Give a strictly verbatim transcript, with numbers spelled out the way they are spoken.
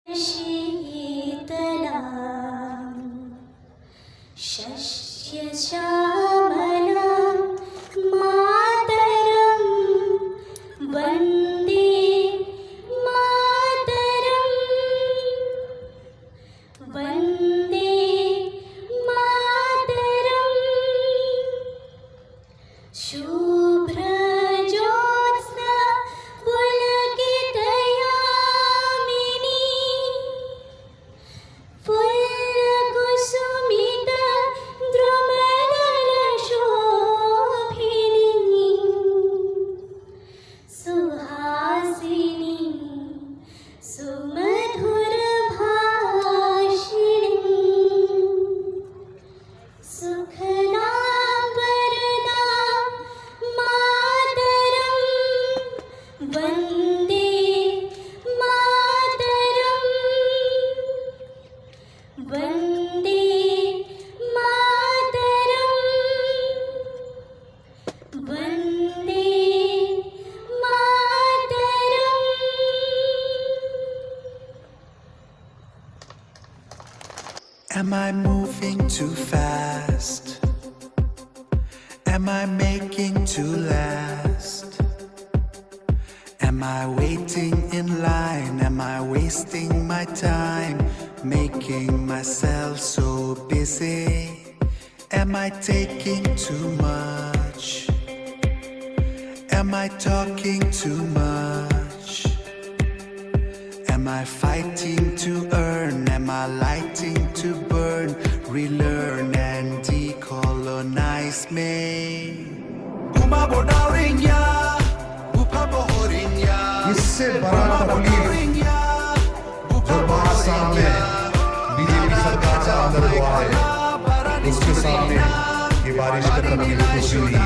शीतलां शस्यश्यामलां मातरं वन्दे मातरम्। वन्दे मातरम्। शुभ्रज्योत्स्ना पुलकितयामिनी, फुल्लकुसुमितद्रुमदलशोभिनी, सुहासिनी सुमधुरभाषिणी, सुखदां वरदां मातरं वन्दे मातरम्। वन्दे मातरम्। वन्दे Mataram. Am I moving too fast? Am I making to last? Am I waiting in line? Am I wasting my time, making myself so busy? Am I taking too much? Am I talking too much? Am I fighting to earn? Am I lighting to burn? Relearn and decolonize me. इससे बड़ा तकलीफ जो पाँच साल में बीजेपी सरकार का अंदर हुआ है, उसके सामने ये बारिश का तकलीफ कुछ भी नहीं है।